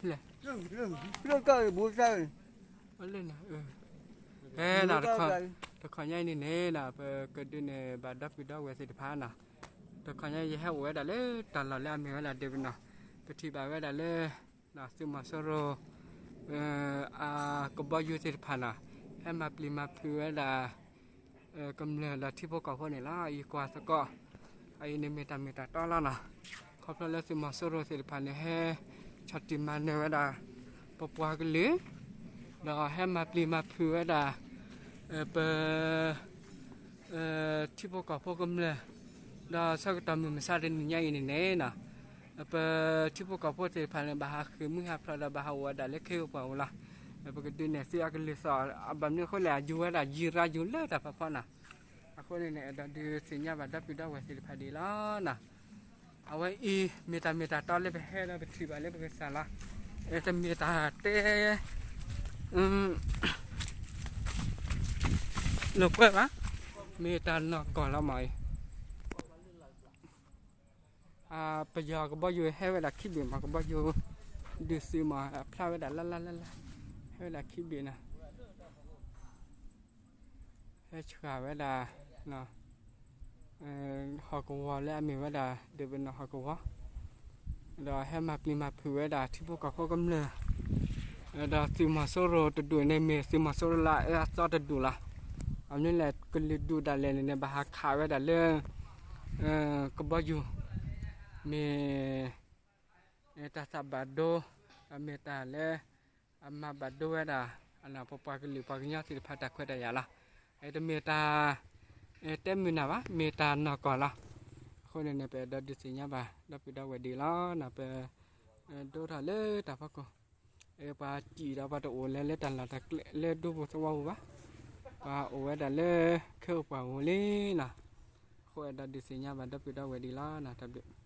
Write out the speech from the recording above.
လဲၣ်, လၢကၢ်ဘိသၣ်, လၢနၤ, ဖဲနၤ, တခီညါအံၤန့ၣ်န့ၣ် ပကဒုးနဲၣ်ဘၣ်ဒီပုၢ်ဒီဝဲၢ်သ့ၣ်တဖၣ်နီၤ, တခီညါယဟဲအိၣ်ဝဲဒၣ်လၢတၢ်လီၢ်လၢအမ့ၢ်ဝဲဒၣ်ဒ့ပနီၤ, ပထံၣ်ဘၣ်ဝဲဒၣ်လၢ သုးမီၤစိရိၤ အကဘီယူၤသ့ၣ်တဖၣ်နီၤ, ဟဲမၤပျံၤမၤဖုးဝဲဒၣ် ကမျၢၢ်ဒီးထံဖိကီၢ်ဖိန့ၣ်လီၤ. ယကွၢ်သကိး အအံၤန့ၣ်မ့ၢ်တၢ်မ့ၢ်တၢ်တီလီၤနီၤ, ခီဖျိလၢသုးမီၤစိရိၤသ့ၣ်တဖၣ်န့ၣ် ဟဲဆီၣ်တံၢ်မၤနၢၤဝဲဒၣ် ပပှၤကလုာ်, ဒီးဟဲမၤပျံၤမၤဖုးဝဲဒၣ် ပ ထံဖိကီၢ်ဖိကမျၢၢ်, ဒီးဆၢကတီၢ်မုၢ်မဆါတနံၤညါအံၤန့ၣ်န့ၣ်နီၤ, ပထံဖိကီၢ်ဖိသ့ၣ်တဖၣ်န့ၣ် ဘၣ်ဟးဃ့ၢ်မှံဟးဖျိးဒီးဘၣ်ဟးအိၣ်ဝဲဒၣ်လၢခ့ပှၢ်ပူၤလီၤ. ပကဒုးနဲၣ်သုအကလုၢ်သီၣ်, ဘၣ်မနုၤအဃိလဲၣ် အယူၤဝဲဒၣ်ယံၤရါယူၤလၢတၢ်ဖးဖီနီၤ, အဃိန့ၣ်န့ၣ် အဲၣ်ဒိးဒုးသ့ၣ်ညါဘၣ်ဒီပုၢ်ဒီဝဲၢ်သ့ၣ်တဖၣ်ဒံးလီၤနီၤ. အဝဲအံၤမ့ၢ်တၢ်မ့ၢ်တၢ်တီလၢပဟဲလၢပထံၣ်ဘၣ်လၢပကစၢ်လီၤ, တမ့ၢ်တၢ်တဲ လိာ်ကွဲဘၣ်, မ့ၢ်တၢ်နီၢ်ကီၢ်လီၤမးအံၤ, ပယီၤကဘီယူၤဟဲဝဲဒၣ်ခံဘ့ၣ်မး, ကဘီယူၤဒုးသုးမး အဖျါဝဲဒၣ်လၢ်လၢ်လၢ်လၢ်, ဟဲဝဲဒၣ်ခံဘ့ၣ်နီၤ, ဟဲဆှၣ်ဝဲဒၣ် ဟီၣ်ကဝီၤလၢအမ့ၢ်ဝဲဒၣ် ဒ့ပနီၣ်ဟီၣ်ကဝီၤ, ဒီးဟဲမၤပျံၤမၤဖုးဝဲဒၣ်ထံဖိကီၢ်ဖိကမျၢၢ်, ဒီးသုးမီၤစိရိၤတဒူၣ်န့ၣ် မ့ၢ်သုးမီၤစိရိၤလၢအအၢအသီတဒူၣ်လီၤ. အမနုၤလဲၣ် ကလုာ်ဒူၣ်ဒၣ်လဲာ်န့ၣ်န့ၣ် ဘၣ်ဟးခးဝဲဒၣ်လၢ ကဘီယူၤ, မ့ၢ် တၢ်သးဘၣ်ဒိ, ဒီးမ့ၢ်တၢ်လၢ အမၤဘၣ်ဒိဝဲဒၣ် ပပှၤကလုာ်ပှၤကညီသ့ၣ်တဖၣ်တၢ်ခွဲးတၢ်ယာ်လီၤ. တမ့ၢ်တၢ် တဲမုာ်နၤဘၣ်, မ့ၢ်တၢ်နီၢ်ကီၢ်လီၤ. အဃိန့ၣ်န့ၣ် ပအဲၣ်ဒိးဒုးသ့ၣ်ညါဘၣ် ဒီပုၢ်ဒီဝဲၢ်ဒံးလီၤ. ပဒိထီၣ်လၢတၢ်ဖီခိၣ်, ပှၤစံၣ်ဒီးပှၤတအိၣ်လၢၤလၢတၢ်လီၢ်တၢ်ကျဲလၢဒူပူၤသဝီပူၤဘၣ်, ပှၤအိၣ်ဝဲဒၣ်လၢခ့ပှၢ်ပူၤလံနီၤ. အဃိအဲၣ်ဒိးဒုးသ့ၣ်ညါဘၣ်ဒီပုၢ်ဒီဝဲၢ်ဒံးလီၤ. တၢ်ဘျုး